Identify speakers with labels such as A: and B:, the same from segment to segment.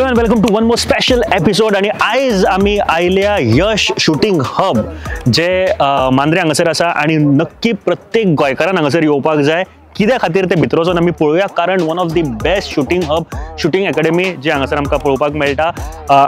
A: And welcome to one more special episode. आणि आयज आमी आयल्या यश शूटिंग हब जे मांद्रे हांगासर आसा आणि नक्की प्रत्येक गोंयकारान हांगासर येवपाक जाय. कित्या खातीर ते भितर वचून आमी पळोवया, कारण one of the best shooting hub, shooting academy जी हांगासर आमकां पळोवपाक मेळटा.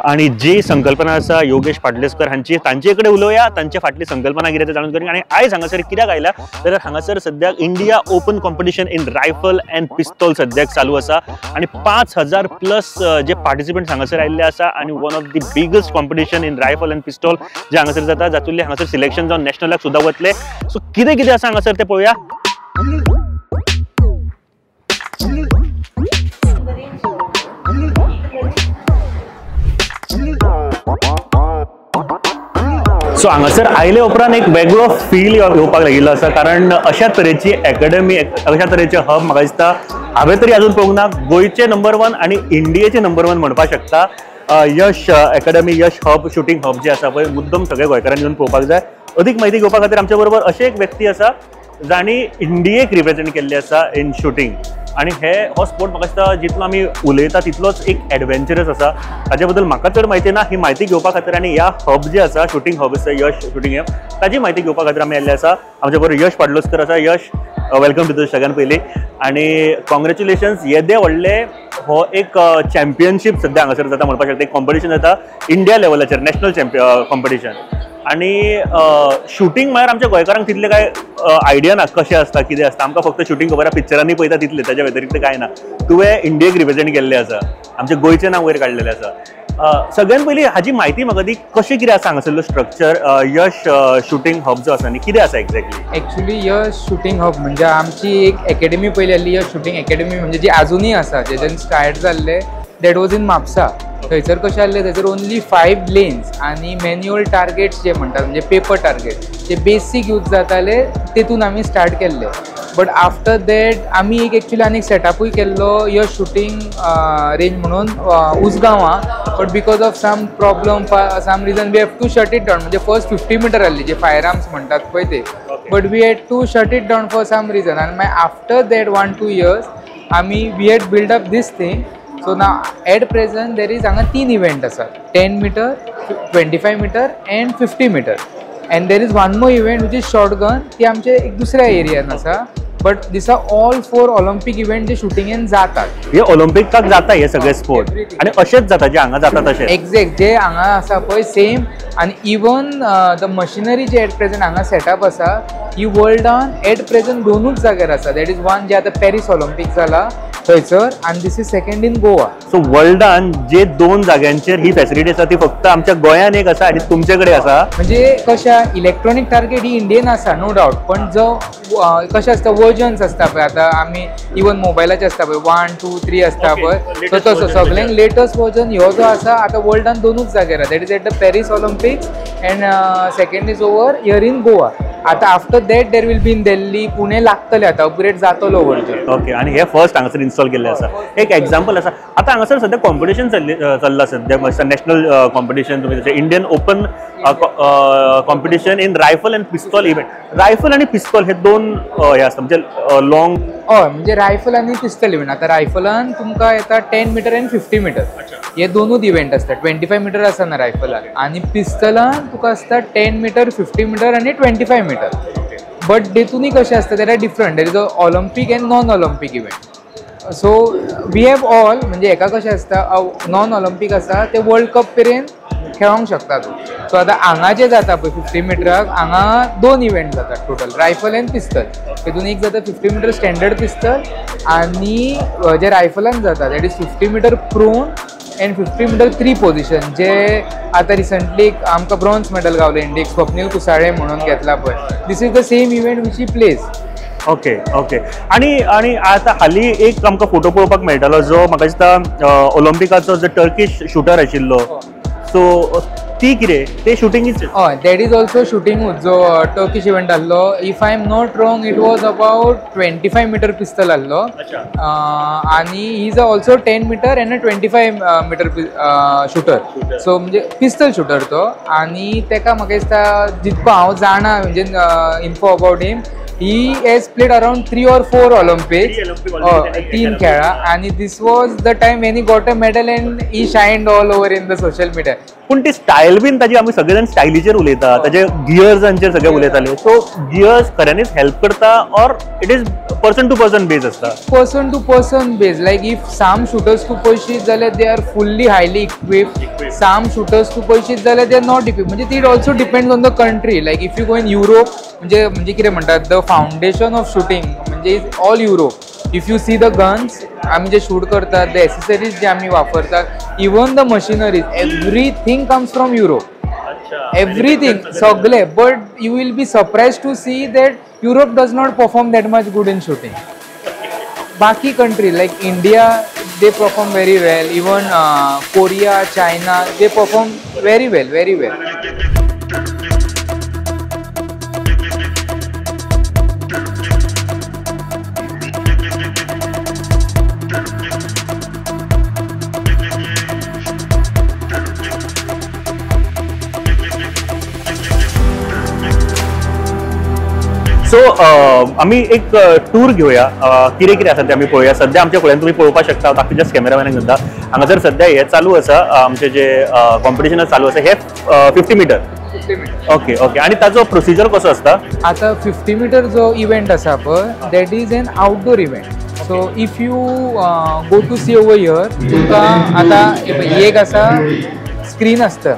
A: आणि जी संकल्पना आसा योगेश पाडलेस्कर हांची, तांचे कडेन उलोवया, तांचे फाटली संकल्पना कितें तें जाणून घेवया. आनी आयज हांगासर कित्याक आयल्या जाल्यार हांगासर सद्याक India open competition in rifle and pistol सद्याक चालू आसा आणि 5000 प्लस जे पार्टिसिपंट्स हांगासर आयिल्ले आसा आणि one of the biggest competition in rifle and pistol जे हांगासर जाता, जातूंतले हांगासर सिलेक्शन जावन नॅशनलाक सुद्दां वतले. सो कितें कितें आसा हांगासर तें पळोवया. सो हांगासर आयले उपरांत एक वेगळो फील येवपाक लागिल्लो आसा, कारण अशा तरेची एकेडमी, अशा तरेचे हब म्हाका दिसता हांवें तरी अजून पळोवंक ना. गोंयचे नंबर 1 आनी इंडियेचे नंबर 1 म्हणपाक शकता. Yash academy, Yash hub, shooting hub जे आसा पळय, मुद्दम सगळे गोंयकारांनी येवन पळोवपाक जाय. अदीक म्हायती घेवपा खातीर आमच्या बरोबर अशें एक व्यक्ती आसा जांणी इंडियेक रिप्रेझेंट केल्ले आसा इन शुटींग. आनी हे हो स्पोर्ट म्हाका दिसता जितलो आमी उलयता तितलोच एक एडवेंचरस आसा. ताजे बद्दल म्हाका चड म्हायती ना, ही म्हायती घेवपा खातीर आनी ह्या हब जे आसा, शूटिंग हब आसा, यश शूटिंग हब, ताजी म्हायती घेवपा खातीर आमी आयिल्ले आसा. आमच्या बरोबर यश पाडलोस्कर आसा. यश, welcome to the सगळ्यान पयलीं आनी कॉंग्रेच्युलेशन्स. येदे व्हडले हो एक चॅम्पियनशीप सद्या हांगासर जाता म्हणपाक शकता, एक कॉम्पिटिशन जाता इंडिया लेवलाचेर, नॅशनल कॉम्पिटिशन. आनी शूटिंग म्हळ्यार आमच्या गोंयकारांक तितले कांय आयडिया ना कशें आसता कितें आसता. आमकां फक्त शूटिंग खबर आसा, पिक्चरांनी पळयता तितलें, ताच्या व्यतिरिक्त कांय ना. तुवें इंडियेक रिप्रेझेंट केल्लें आसा, आमच्या गोंयचें नांव वयर काडलेलें आसा. सगळ्यान पयलीं हाजी म्हायती म्हाका दी, कशें कितें आसा हांगासरलो स्ट्रक्चर यश शूटिंग हब जो आसा न्ही, कितें आसा exactly?
B: Actually Yash shooting hub म्हणजे आमची एक एकेडमी पयली आसली, यश शूटिंग एकेडमी, म्हणजे जी आजुनूय आसा, जेच्यान स्टार्ट जाल्लें, that was in Mapusa. थंयसर कशें आसलें, थंयसर ओन्ली 5 लेन्स आनी मॅन्युअल टार्गेट्स जे म्हणटात, म्हणजे पेपर टार्गेट जे बेसीक यूज जाताले, तेतून आमी स्टार्ट केल्ले. बट आफ्टर that आमी एक एक्चुली आनी एक सेटअपूय केल्लो यश शूटिंग रेंज म्हणून उसगांवां. But because of some problem, some reason we have to shut it down. म्हणजे फर्स्ट 50 मिटर आहली जे फायर आर्म्स म्हणटात पळय ते, but we had to shut it down for some reason. आनी मागीर आफ्टर that 1-2 years आमी we had build up this thing. So now at present there is हांगा 3 event आसात, 10 meter, 25 meter and 50 meter. And there is one more event which is shotgun, ती आमचे एक दुसऱ्या एरियान आसा. But this are all 4 Olympic event जे शुटिंगेन जातात.
A: हे ऑलिम्पिकाक जाता हे सगळे स्पोर्ट आनी अशेंच जाता जे हांगा जाता तशें
B: एक्झॅक्ट जे हांगा आसा पळय सेम. आनी even the machinery J at present हांगा सेटअप आसा ही वर्ल्डान एट प्रेझेंट 2 जाग्यार आसा. That is one जे आतां पॅरीस ऑलिम्पीक जाला थंयसर, आनी this is second in Goa.
A: So वर्ल्डान जे 2 जाग्यांचेर ही फॅसिलिटी आसा ती फक्त आमच्या गोंयान एक आसा आनी तुमचे कडेन आसा.
B: म्हणजे कशें इलेक्ट्रॉनीक टार्गेट ही इंडियन आसा नो डावट, पण जो कशें आसता वर्जन्स आसता पळय, आतां आमी इवन मोबायलाचे आसता पळय 1, 2, 3 आसता पळय, सो तसो सगळ्यांक लेटस्ट वर्जन ह्यो जो आसा आतां वर्ल्डान 2 जाग्यार आसा. That is at the Paris Olympics and second is over here in Goa. आतां after that there will be in Delhi, Pune लागतले आतां अपग्रेड जातलो वर्जन.
A: ओके, आनी हे फर्स्ट हांगासर इन्स्टॉल केल्लें आसा, एक एग्जाम्पल आसा. आतां हांगासर सद्या कॉम्पिटिशन चल्लां सद्या, नॅशनल कॉम्पिटिशन, तुमी जशें Indian open competition in rifle and pistol event. Rifle आनी पिस्तॉल हे 2 हे आसता, म्हणजे लॉंग.
B: हय, म्हणजे रायफल आनी पिस्तॉल इव्हेंट. आतां रायफलान तुमकां येता 10 मिटर आनी 50 मिटर, हे 2 इव्हेंट आसता. 25 मिटर आसना रायफलान, आनी पिस्तॉलान तुका आसता 10 मिटर, 50 मिटर आनी 25 मिटर. बट तेतूनय कशें आसता, there are different, there is a Olympic and non Olympic event. So we have all, म्हणजे हेका कशें आसता नॉन ऑलिम्पीक आसा ते वर्ल्ड कप मेरेन खेळोंक शकता तूं. सो आतां हांगा जे जाता पळय 50 मिटराक, हांगा 2 इव्हेंट जातात टोटल, रायफल एंड पिस्तल. तेतून एक जाता 50 मिटर स्टँडर्ड पिस्तल आनी जे रायफलान जाता that is 50 meter prone and 50 meter 3 position, जे आतां रिसंटली आमकां ब्रॉन्ज मेडल गावलें इंडियेक, स्वप्नील कुसाळे म्हणून घेतला पळय. This is the same event which he plays.
A: Okay okay. आनी आनी आतां हालीं एक आमकां फोटो पळोवपाक मेळटालो जो म्हाका दिसता ऑलिम्पिकाचो जो टर्कीश शूटर आशिल्लो, सो ती कितें ते शुटिंगच?
B: हय, that is also शुटिंगूच जो टर्कीश इव्हेंट आहलो. If I am not wrong it was about 25 meter pistol आहलो आनी he is also 10 meter and 25 meter shooter. So म्हणजे पिस्तल शूटर तो. आनी तेका म्हाका दिसता जितको हांव जाणा म्हणजे इन्फो अबावट हिम, He has played around 3 or 4 Olympics, 3 खेळा आनी this was the time when he got a medal and he shined all over in the social media.
A: पूण ती स्टायल बीन ताजी आमी सगळे जाण स्टायलीचेर उलयता, ताजे गियर्सांचेर सगळे उलयताले. सो गियर्स खऱ्यांनीच हेल्प करता or it is person to person base आसता?
B: Person to person base. Like if some shooters तूं पळयशीत जाल्यार they are fully highly equipped, some shooters तूं पळयशीत जाल्यार they are not equipped. म्हणजे it also depends on the country. Like if you go in Europe, म्हणजे म्हणजे कितें म्हणटात the foundation of shooting म्हणजे is all Europe. If you see the guns आमी जे shoot करतात, the accessories जे आमी वापरतात, even the machineries, everything comes from Europe. Everything सगळे. But you will be surprise to see that Europe does not perform that much good in shooting. बाकी country like India they perform very well, even Korea, China they perform very well, very well.
A: So आमी एक tour घेवया, कितें कितें आसा तें आमी पळोवया. सद्या आमच्या फुड्यान तुमी पळोवपाक शकता, बाकी जस्ट कॅमेरामॅनाक सुद्दां हांगासर सद्या हें चालू आसा, आमचें जे कॉम्पिटिशन चालू आसा हें 50 मिटर. ओके ओके, आनी ताजो प्रोसिजर कसो आसता?
B: आतां 50 मिटर जो इव्हेंट आसा पळय, that is an outdoor event. So if you go to see over here, तुमकां आतां एक आसा स्क्रीन आसता,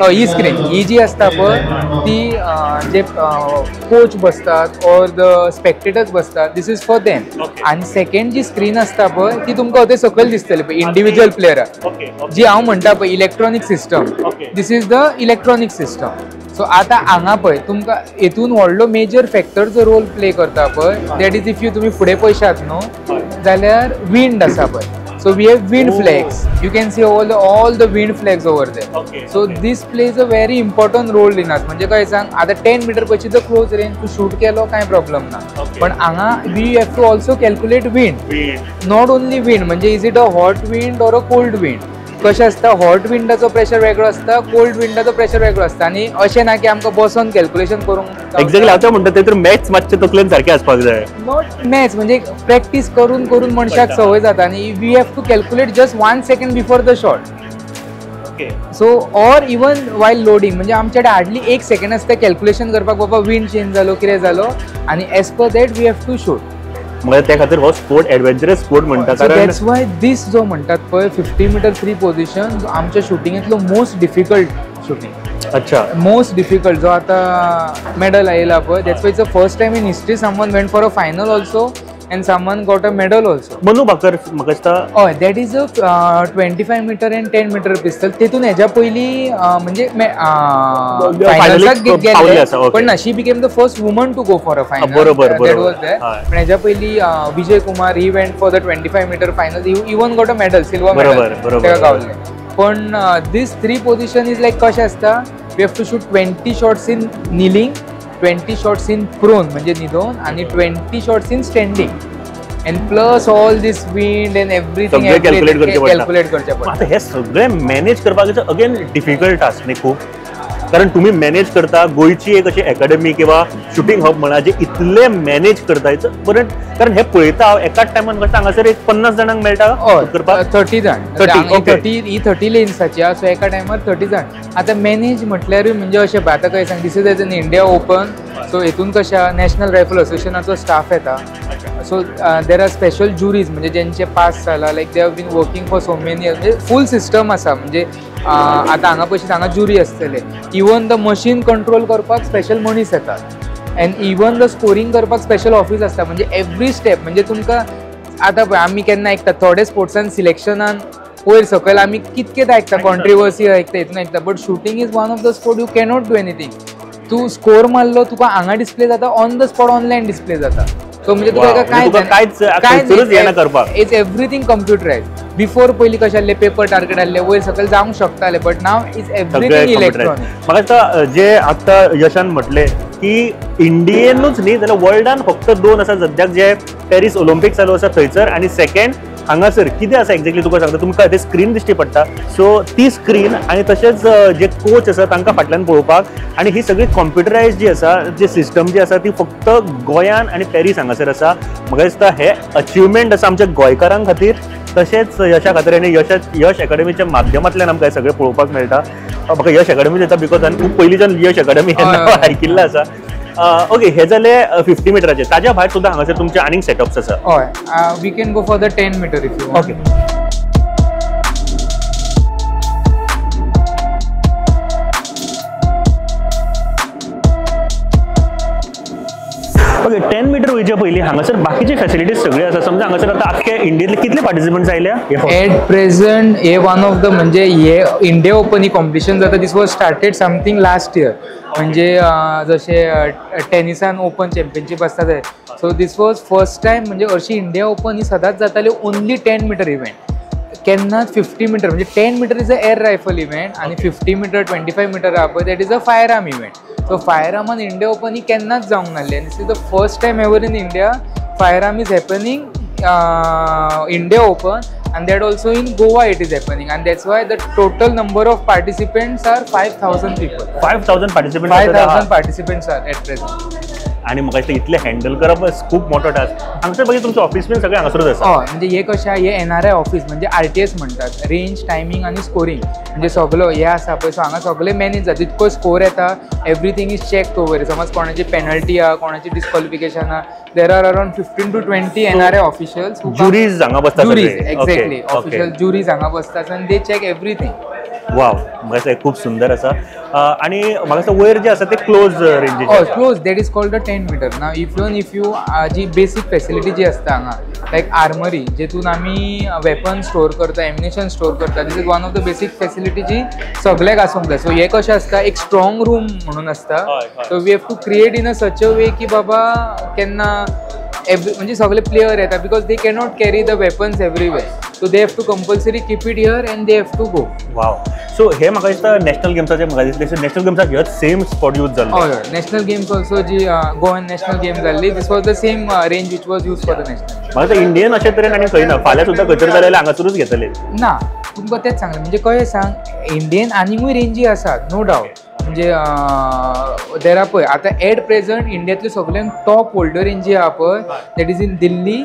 B: ही स्क्रीन ही जी आसता पळय ती जे कोच बसतात ऑर the spectators बसतात, this is for them. आनी सेकंड जी स्क्रीन आसता पळय ती तुमकां थंय सकयल दिसतली पळय इंडिविज्युअल प्लेयराक, जी हांव म्हणटा पळय electronic system, this is the electronic system. So आतां हांगा पळय तुमकां हेतून व्हडलो मेजर फॅक्टर जो रोल प्ले करता पळय, that is if you तुमी फुडें पळयशात न्हू जाल्यार विंड आसा पळय. So we have wind flags. You can see all the wind flags over there.
A: Okay,
B: so
A: okay.
B: This plays a very important role in us. म्हणजे काय सांग, आता 10 meter पयशी the close range तू शूट केलो काय problem ना, पण हांगा we have to also calculate wind. Not only wind, म्हणजे is it a hot wind or a cold wind. कशें आसता, हॉट विंडाचो प्रेशर वेगळो आसता, कोल्ड विंडाचो प्रेशर वेगळो आसता. आनी अशें ना की आमकां बसोन कॅल्क्युलेशन करूंक.
A: एक्झॅक्टली, हांव म्हणटा ते तर मॅथ्स मातशें तकलेन सारकें आसपाक जाय.
B: Not maths, म्हणजे प्रॅक्टीस करून करून मनशाक संवय जाता. आनी we have to calculate just 1 second before the shot. So or even while loading, म्हणजे आमच्या कडेन हार्डली 1 सेकंड आसता कॅल्क्युलेशन करपाक, बाबा विंड चेंज जालो कितें जालो, आनी as per that we have to shoot.
A: मग त्या खातीर हो स्पोर्ट एडवेंचरस स्पोर्ट म्हणटा. कारण
B: that's why दीस जो म्हणटात पळय 50 मिटर 3 पोझिशन आमच्या शुटिंगेंतलो मोस्ट डिफिकल्ट शूटिंग.
A: अच्छा,
B: मोस्ट डिफिकल्ट जो आतां मेडल आयला पळय, that's why it's a first time in history someone went for a final also and someone got a medal also.
A: Manu Bhaker म्हाका दिसता,
B: हय, that is a 25 meter and 10 meter pistol. तेतून हेज्या पयलीं म्हणजे फायनल्साक गेल्ले, पण ना, she became the first woman to go for a final.
A: बरोबर,
B: that was that. पण हेज्या पयलीं Vijay Kumar he went for the 25 meter final, he even got a medal, silver medal तेका गावल्लें. पण this 3 position is like कशें आसता, we have to shoot 20 shots in kneeling, 20 shots in prone म्हणजे न्हिदोन, आनी 20 shots in standing, and plus all this wind and everything calculate करचें पडटा.
A: आतां हें सगळें मॅनेज करपाक अगेन डिफिकल्ट टास्क न्ही खूब, कारण तुमी मॅनेज करता गोंयची एक अशी एकाडमी किंवा शुटींग हब म्हणा जे इतले मॅनेज करता, बरें, कारण हे पळयता हांव एकाच टायमान कशें हांगासर एक 50 जाणांक मेळटा करपाक,
B: 30 जाण, 30 ही 30 लेन्साची आसा, सो एका टायमार 30 जाण. आतां मॅनेज म्हटल्यारूय म्हणजे अशें आतां कशें सांग, this is as an India open, so हेतून कशें नॅशनल रायफल असोसिएशनाचो स्टाफ येता. So there are special juries, म्हणजे जेंचे पास जाला, like they have been working for so many years, म्हणजे फूल सिस्टम आसा. म्हणजे आतां हांगा पळयशीत हांगा ज्युरी आसतले, इवन the machine control करपाक स्पेशल मनीस येतात, एंड इवन the scoring करपाक स्पेशल ऑफीस आसता. म्हणजे एवरी स्टेप, म्हणजे तुमकां आतां पळय आमी केन्ना आयकता थोडे स्पोर्ट्सान सिलेक्शनान वयर सकयल आमी कितकें आयकता, कॉन्ट्रिवर्सी आयकता, हितून आयकता, but shooting is one of the sport you cannot do anything. तूं स्कोर मारलो तुका हांगा डिस्प्ले जाता, on the spot online display जाता. सो म्हणजे तुका कांयच, it's everything computerise. Before पयलीं कशें आहलें पेपर टार्गेट आहले, वयर सकयल जावंक शकताले, but now is everything electronic.
A: म्हाका दिसता जे आतां यशान म्हटलें की इंडियेनूच न्ही जाल्यार वर्ल्डान फक्त 2 आसा सद्याक जे पॅरीस ऑलिम्पीक चालू आसा थंयसर, आनी सेकंड हांगासर कितें आसा एक्झॅक्टली तुका सांगता, तुमकां ते स्क्रीन दिश्टी पडटा. सो ती स्क्रीन आनी तशेंच जे कोच आसा तांकां फाटल्यान पळोवपाक, आनी ही सगळी कॉम्प्युटरायज जी आसा, जी सिस्टम जी आसा ती फक्त गोंयान आनी पॅरीस हांगासर आसा. म्हाका दिसता हे अचिवमेंट आसा आमच्या गोंयकारां खातीर, तशेंच यशा खातीर आनी यश एकाडमीच्या माध्यमांतल्यान आमकां हें सगळें पळोवपाक मेळटा. म्हाका यश एकाडमी दिता because हांवें खूब पयलींच्यान यश एकाडमी हें नांव आयकिल्लें आसा. ओके, हे जाले 50 मिटराचे. ताज्या भायर सुद्दां हांगासर तुमचे आनीक सेटअप्स आसा.
B: हय, we can go for the 10 meter if you want.
A: Okay. Okay, 10 meter वयच्या पयलीं हांगासर बाकीचे फॅसिलिटीज सगळे आसा. समजा हांगासर आतां आख्खे इंडियेंतले कितले पार्टिसिपंट्स आयल्या?
B: एट प्रेझेंट हे वन ऑफ the म्हणजे हे इंडिया ओपन ही कॉम्पिटिशन जाता, this was started something last year. म्हणजे जशें टेनिसान ओपन चॅम्पियनशीप आसता ते, so this was first time. म्हणजे अशी इंडिया ओपन ही सदांच जाताली ओन्ली 10 मिटर इव्हेंट, केन्नाच 50 मिटर. म्हणजे 10 meter is a air rifle event आनी 50 मिटर 25 मिटर आहा पळय that is a fire arm event. So fire आर्मान India open ही केन्नाच जावंक नासली आनी this is the first time ever in India fire arm is happening India Open, and that also in Goa it is happening, and that's why the total number of participants are 5,000 people.
A: 5,000 participants.
B: 5,000 participants are at present.
A: आनी म्हाका दिसता इतलें handle करप खूब मोठो task. हांगसर मागीर तुमचें ऑफिस बीन सगळें हांगासरूच आसा.
B: हय, म्हणजे हे कशें आहा, हे एन आर I office म्हणजे आर टी एस म्हणटात, रेंज टायमींग आनी स्कोरींग. म्हणजे सगलो हे आसा पळय, सो हांगा सगळें मॅनेज जाता. जितको स्कोर येता एवरीथींग is check ओवर. समज कोणाची पेनल्टी आहा, कोणाची डिस्क्वॉलिफिकेशन आहा, there are around 15 to 20 NRI officials.
A: जुरीज हांगा बसता.
B: जुरीज, एक्झॅक्टली, ऑफिशियल जुरीज हांगा बसतात आनी they check everything.
A: वाव, म्हाका दिसता खूब सुंदर आसा. आनी म्हाका दिसता वयर जे आसा ते क्लोज रेंजीचे.
B: हय, close, that is called the 10 meter. ना even if you ji basic facility जी आसता हांगा, लायक आर्मरी, जेतून आमी वेपन स्टोर करता, एम्युनेशन स्टोर करता, this is one of the basic facility जी सगळ्याक आसूंक जाय. सो हे कशें आसता, एक स्ट्रॉंग रूम म्हणून आसता.
A: हय, हय.
B: So we have to create in a such a way की बाबा केन्ना एवरी म्हणजे सगळे प्लेयर येता, because they cannot carry the weapons everywhere, so they have to compulsory keep it here and they have to go.
A: वाव, so हे म्हाका दिसता नॅशनल गेम्साचे, म्हाका दिसता नॅशनल गेम्साक हेच सेम स्पॉट यूज जाल्लो.
B: हय, नॅशनल गेम्स ऑल्सो, जी गोवन नॅशनल गेम जाल्ली, this was the same range which was use for the national.
A: म्हाका इंडियन अशे तरेन आनी खंय ना. फाल्यां सुद्दां खंयसर जालें जाल्यार हांगासरूच घेतले.
B: ना, तुमकां तेंच सांगलें, म्हणजे कशें सांग, इंडियन आनिकूय रेंजी आसात, नो डावट. म्हणजे there are पळय आतां एट प्रेझंट इंडियांतल्यो सगळ्यांत टॉप व्हडल्यो रेंजी आहा पळय, that is in Delhi,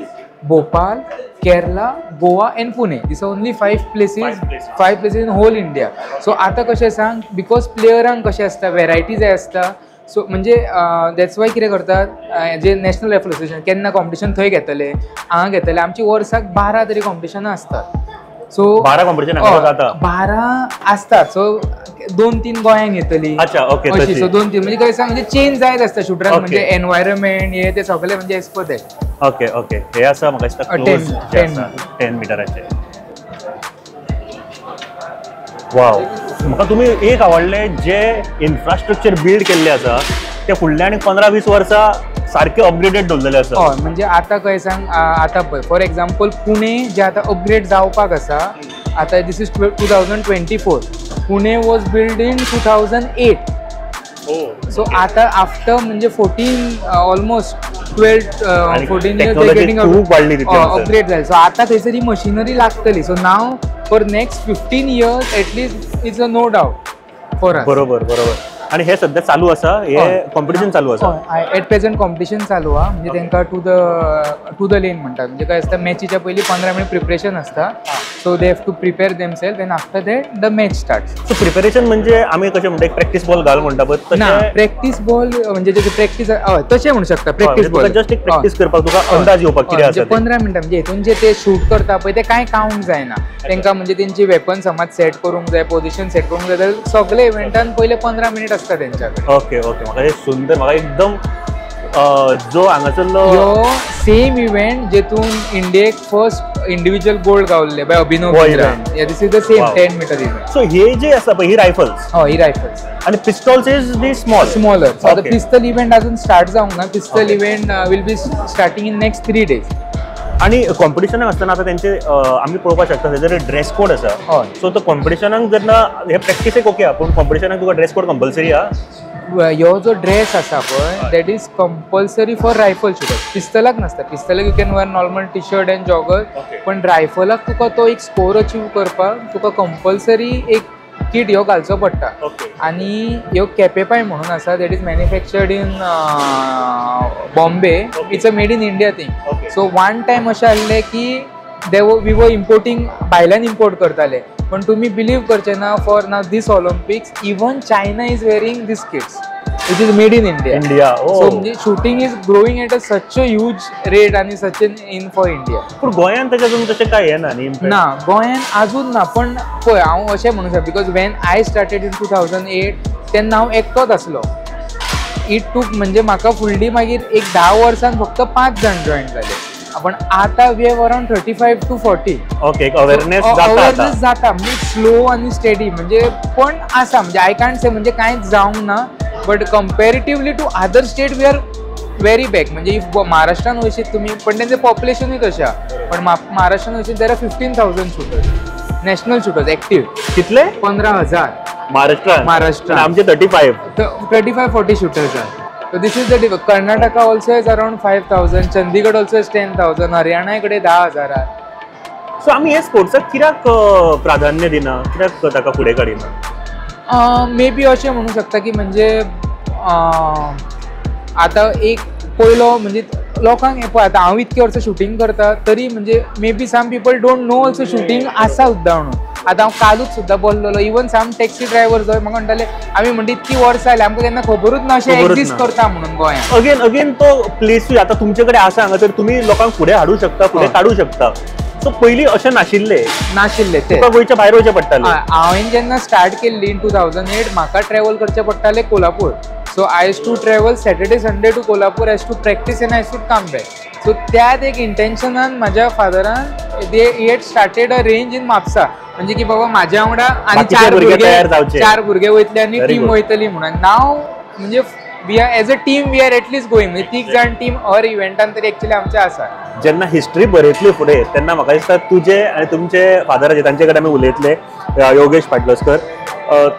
B: Bhopal, Kerala, Goa and Pune. These only five places.
A: Five places.
B: Five places in whole India. So आतां कशें सांग, because प्लेयरांक कशें आसता, वेरायटी जाय आसता. सो म्हणजे that's why कितें करतात, जे नॅशनल रायफल असोसिएशन केन्ना कॉम्पिटिशन थंय घेतले, हांगा घेतले. आमची वर्साक 12 तरी कॉम्पिटिशनां आसतात. सो
A: 12 कॉम्पिटिशन हांगा जाता?
B: 12 आसतात. सो दोन तीन गोंयांक येतली
A: अच्छा ओके
B: अशी.
A: तशी.
B: सो दोन तीन म्हणजे काय सांग, म्हणजे चेंज जायत आसता शुटरान, म्हणजे एनवायरमेंट हे ते सगळे, म्हणजे as per that.
A: Okay okay हे आसा म्हाका दिसता क्लोज
B: 10.
A: 10 मिटराचे. वाव, म्हाका तुमी एक आवडलें, जे इन्फ्रास्ट्रक्चर बिल्ड केल्लें आसा ते फुडल्या आनी 15-20 वर्सां सारकें अपग्रेडेड दवरलेलें आसा.
B: हय, म्हणजे आतां खंय सांग, आतां पळय, फॉर एग्जाम्पल पुणे जे आतां अपग्रेड जावपाक आसा, आतां this is 2024, Pune was build in 2008. So आतां आफ्टर म्हणजे 14, almost 12
A: आनी
B: 14 इयर्स
A: technology
B: getting
A: खूब वाडली तितून.
B: अपग्रेड जाले. सो आतां थंयसर ही मशिनरी लागतली, so now for next 15 years at least it's a no doubt for us.
A: बरोबर बरोबर आणि हे सध्या चालू आसा, हे कॉम्पिटिशन चालू आसा?
B: एट प्रेझेंट कॉम्पिटिशन चालू आहा. म्हणजे तांकां टू the लेन म्हणटात. म्हणजे काय आसता, मॅचीच्या पयलीं 15 मिनट प्रिपरेशन आसता, so they have to prepare themself and after that the match start.
A: So preparation म्हणजे आमी कशें म्हणटा, एक प्रॅक्टीस बॉल घाल म्हणटा पळय
B: ना,
A: तशें?
B: प्रॅक्टीस बॉल म्हणजे जे प्रॅक्टीस, हय, तशें म्हणू शकता, प्रॅक्टीस बॉल.
A: जस्ट एक प्रॅक्टीस करपाक, तुका अंदाज येवपाक कितें आसा ते.
B: 15 मिनटां म्हणजे हेतून जे ते शूट करता पळय ते कांय कावंट जायना तांकां. म्हणजे तेंची वेपन समज सेट करूंक जाय, पोझिशन सेट करूंक जाय, जाल्यार सगळे इव्हेंटान पयले 15 मिनीट आसता तेंच्या कडेन.
A: ओके ओके म्हाका हे सुंदर, म्हाका एकदम जो हांगासरलो
B: ह्यो सेम इव्हेंट जेतून इंडियेक फर्स्ट इंडिव्हिज्युअल गोल्ड गावल्ले बाय अभिनव
A: हो
B: Bindra.
A: Event.
B: This is the same 10 meter event.
A: So हे जे आसा पळय, ही रायफल्स?
B: हय, ही रायफल्स.
A: आणि pistols is the small?
B: Smaller. So आतां पिस्तल इव्हेंट अजून स्टार्ट जावंक ना. Pistol event will be starting in next 3 days.
A: आणि कॉम्पिटिशनाक आसतना आतां तेंचे आमी पळोवपाक शकता थंयसर ड्रेस कोड आसा.
B: हय.
A: सो तो कॉम्पिटिशनाक जेन्ना हे प्रॅक्टिसेक ओके आहा, पूण कॉम्पिटिशनाक तुका ड्रेस कोड कंपल्सरी आहा?
B: ह्यो जो ड्रेस आसा पळय that is compulsory for rifle shooter. पिस्तलाक नासता, पिस्तलाक you can wear normal T shirt and jogger, पण रायफलाक तुका तो एक स्कोर अचीव करपाक तुका कंपल्सरी एक किट ह्यो घालचो पडटा. आनी ह्यो कॅपेपाय म्हणून आसा, that is manufactured in Bombay, it's a made in India thing. So one time अशें आहलें की दे we were importing, भायल्यान इम्पोर्ट करताले, पण तुमी बिलीव करचे ना, for now this Olympics even China is wearing this kits which is made in India.
A: India.
B: So म्हणजे shooting is growing at a such a huge rate आनी such an in for India.
A: पूण गोंयांत तेजें अजून तशें कांय हें ना न्ही impact?
B: ना, गोंयान आजून ना, पण पळय हांव अशें म्हणूंक शकता because when I started in 2008 तेन्ना हांव एकटोच आसलो. It टूक म्हणजे म्हाका फुडली मागीर एक 10 वर्सान फक्त 5 जाण जॉयन जाले, पण आता we have around 35 to 40.
A: Okay, एक अवेअरनेस जाता.
B: अवेअरनेस जाता, म्हणजे स्लो आनी स्टेडी, म्हणजे पण आसा, म्हणजे I can't से म्हणजे कांयच जावंक ना, but comparatively to other state we are very back. म्हणजे if महाराष्ट्रान वयशीत तुमी, पण तेंचें पॉप्युलेशनूय तशें आहा, पण महाराष्ट्रान वयशीत there are 15,000 shooters, national shooters active.
A: कितले?
B: 15,000
A: महाराष्ट्रान.
B: महाराष्ट्रान.
A: आमचे 35
B: 35-40 शूटर्स आहा. So this is the difference. Karnataka also has around 5,000, Chandigarh also has 10,000, Haryana कडे 10,000 आहा.
A: सो आमी हे स्पोर्ट्साक कित्याक प्राधान्य दिना, कित्याक ताका फुडें काडिना?
B: मे बी अशें म्हणूंक शकता की म्हणजे आतां एक पयलो म्हणजे लोकांक पळय आतां हांव इतके वर्सां शुटींग करता तरी म्हणजे may be some people don't know also shooting आसा सुद्दां म्हणून. आतां हांव कालूच सुद्दां बोल्लोलो, इवन सम टॅक्सी ड्रायव्हर जो म्हाका म्हणटाले आमी म्हणटा इतकी वर्सां जाली आमकां केन्ना खबरूच ना अशें एक्झिस्ट करता म्हणून गोंयांत.
A: अगेन अगेन तो प्लेसूय आतां तुमचे कडेन आसा हांगासर, तुमी लोकांक फुडें हाडूं शकता, फुडें काडूं शकता. सो पयलीं अशें नाशिल्लें,
B: नाशिल्लें तें
A: तुका गोंयच्या भायर वयचें पडटालें.
B: हांवें जेन्ना स्टार्ट केल्ली इन 2008 म्हाका ट्रॅवल करचें पडटालें Kolhapur. So I used to travel Saturday Sunday to Kolhapur, I used to practice and I used to come back. So त्यात एक इंटेन्शनान म्हाज्या फादरान they had started a range in Mapusa, म्हणजे की बाबा म्हाज्या वांगडा आनी 4 भुरगे वयतले आनी टीम वयतली म्हणून. नाव म्हणजे we are as a team we are at least going, म्हणजे 3 जाण टीम हर इव्हेंटान तरी एक्चुअली आमचे आसा.
A: जेन्ना हिस्ट्री बरयतली फुडें तेन्ना म्हाका दिसता तुजे आनी तुमचे फादराचे, तांचे कडेन आमी उलयतले, योगेश पाटलस्कर,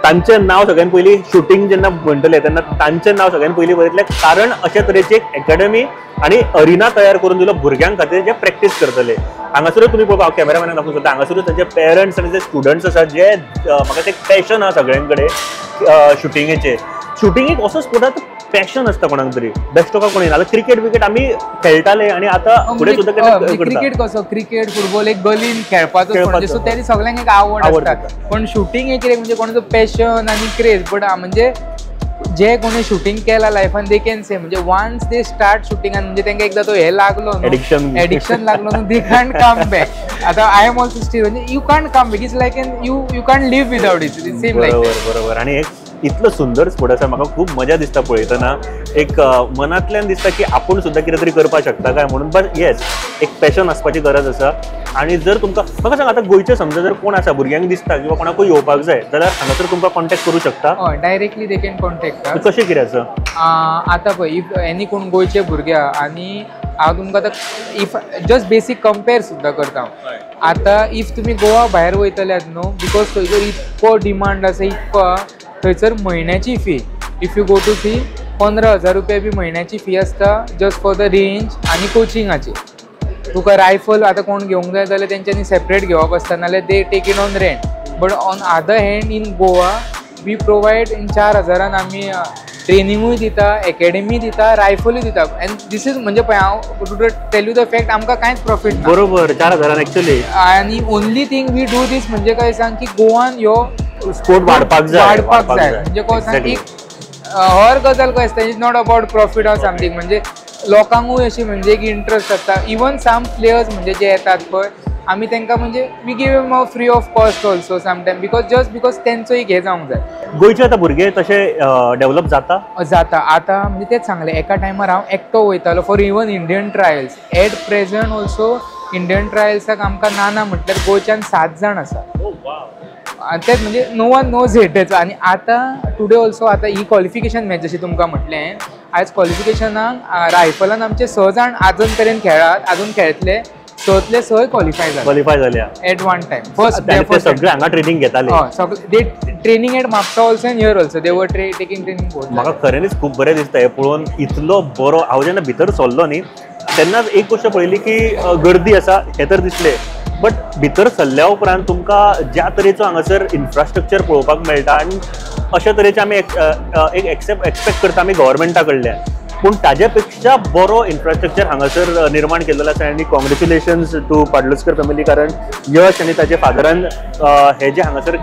A: तांचें नांव सगळ्यान पयलीं शुटींग जेन्ना म्हणटले तेन्ना तांचें नांव सगळ्यान पयलीं बरयतलें, कारण अशे तरेची एक एकेडमी आनी अरिना तयार करून दिलो भुरग्यां खातीर जे प्रॅक्टीस करतले. हांगासरूच तुमी पळोवपाक, कॅमेरामॅनाक दाखोवंक सोदता, हांगासरूच तांचे पेरंट्स आनी जे स्टुडंट्स आसा, जे म्हाका ते पॅशन आसा सगळ्यां कडेन शुटिंगेचें. शुटींग एक असो स्पोर्ट आसा, पॅशन आसता कोणाक तरी, बेश्टो काय कोण येना. आतां क्रिकेट विकेट आमी खेळटाले आनी आतां फुडें सुद्दां
B: क्रिकेट कसो, क्रिकेट फुटबॉल एक गलीन खेळपाचो, सो तेणी सगळ्यांक एक आवड आसता, पण शुटींग एक कितें म्हणजे कोणाचो पॅशन आनी क्रेज. बट म्हणजे जे कोणी शुटींग केला लायफान they can से म्हणजे वन्स they start shooting आनी म्हणजे तांकां एकदां तो हे लागलो
A: एडिक्शन,
B: एडिक्शन लागलो न्हू, they can't come back. आतां I am also steel म्हणजे you can't come back, it's like an you can't live without it, it's same like.
A: बरोबर बरोबर. आनी एक इतलो सुंदर स्पोर्ट आसा, म्हाका खूब मजा दिसता पळयतना, एक मनांतल्यान दिसता की आपूण सुद्दां कितें तरी करपाक शकता काय म्हणून. बट येस, एक पॅशन आसपाची गरज आसा. आनी जर तुमकां, म्हाका सांग आतां गोंयचे समजा जर कोण आसा, भुरग्यांक दिसता किंवा कोणाकूय येवपाक जाय जाल्यार हांगासर तुमकां कॉन्टेक्ट करूं शकता?
B: हय, डायरेक्टली they can contact.
A: कशें कितें आसा
B: आतां पळय, if any कोण गोंयचे भुरगे आनी हांव तुमकां आतां if just basic compare सुद्दां करता हांव. आतां if तुमी गोवा भायर वयतल्यात न्हू, because थंयसर इतको डिमांड आसा, इतको थंयसर म्हयन्याची fee if you go to see 15,000 रुपया बी म्हयन्याची फी आसता जस्ट फॉर the range आनी कोचिंगाची. तुका रायफल आतां कोण घेवंक जाय जाल्यार तेंच्यांनी सेपरेट घेवप आसता, नाल्यार they take it on rent. But on other hand in Goa we provide in 4,000 आमी ट्रेनिंगूय दिता, एकेडमी दिता, रायफलूय दिता. एंड these is म्हणजे पळय हांव to tell you the fact, आमकां कांयच प्रॉफीट ना.
A: बरोबर, 4,000 एक्चुअली.
B: आनी only thing we do this म्हणजे काय सांग की गोवान ह्यो
A: स्पोर्ट वाडपाक जाय,
B: वाडपाक जाय. म्हणजे कसं सांग की हर गजाल काय आसता, it's not about profit or something, म्हणजे लोकांकूय अशी म्हणजे एक इंट्रस्ट आसता. इवन सम प्लेयर्स म्हणजे जे येतात पळय आमी तांकां म्हणजे we give them free of cost also sometime, because just because तेंचो एक हें जावंक जाय.
A: गोंयचे आतां भुरगे तशे डेव्हलप जाता
B: जाता आतां, म्हणजे तेच सांगलें, एका टायमार हांव एकटो वयतालो for even Indian trials. At present also Indian ट्रायल्साक आमकां ना ना म्हटल्यार गोंयच्यान 7 जाण आसा. आनी तेच म्हणजे नो वन नोज हेटेच. आनी आतां टुडे ऑल्सो आतां ही क्वॉलिफिकेशन मॅच जशी तुमकां म्हटलें, आयज क्वॉलिफिकेशनाक रायफलान आमचे 6 जाण आजून पर्यंत खेळात, आजून खेळतले. सतले सय क्वॉलिफाय जाले,
A: क्वॉलिफाय जाल्या
B: एट वन टायम. फर्स्ट
A: सगळे हांगा ट्रेनिंग घेताले.
B: They training at Mapusa also and here also they were taking training both.
A: म्हाका खऱ्यांनीच खूब बरें दिसता हें पळोवन. इतलो बरो हांव जेन्ना भितर सरलो न्ही तेन्नाच एक गोश्ट पळयली की गर्दी आसा हें तर दिसलें, बट भितर सरल्या उपरांत तुमकां ज्या तरेचो हांगासर इन्फ्रास्ट्रक्चर पळोवपाक मेळटा आनी अशा तरेचे आमी एक एक्सपेक्ट करता आमी गव्हर्मेंटा कडल्यान, पूण ताज्या पेक्षा बरो इन्फ्रास्ट्रक्चर हांगासर निर्माण केल्लो आसा. आनी कॉंग्रेच्युलेशन्स टू पाडलोस्कर फॅमिली, कारण यश आनी ताजे फादरान हे जे हांगासर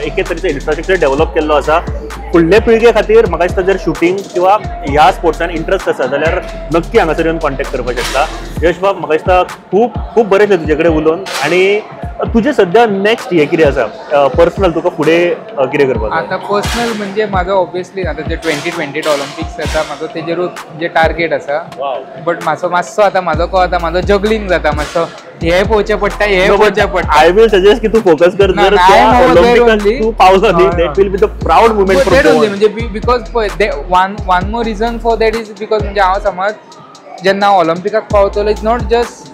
A: एके तरेचें इन्फ्रास्ट्रक्चर डेव्हलप केल्लो आसा फुडले पिळगे खातीर. म्हाका दिसता जर शुटींग किंवा ह्या स्पोर्ट्सान इंट्रस्ट आसा जाल्यार नक्की हांगासर येवन कॉन्टेक्ट करपाक शकता. यश बाब, म्हाका दिसता खूब खूब बरें जालें तुजे कडेन उलोवन. आनी तुजें सद्या नेक्स्ट हें कितें आसा पर्सनल, तुका फुडें कितें करपाक?
B: आतां पर्सनल म्हणजे म्हाजो ऑब्वियसली आतां जे 2020 ऑलिम्पिक्स जाता म्हाजो तेजेरूच म्हणजे टार्गेट आसा. बट म्हाजो मातसो आतां म्हाजो को आतां म्हाजो जगलींग जाता मातसो, हे पळोवचें पडटा हे पळोवचें पडटा.
A: I will suggest की तूं फोकस कर, जर त्या ऑलिम्पिकाक तूं पावलो न्ही that will be the proud moment for Goa.
B: म्हणजे because पळय one more reason for that is because म्हणजे हांव समज जेन्ना ऑलिम्पिकाक पावतलो it's not just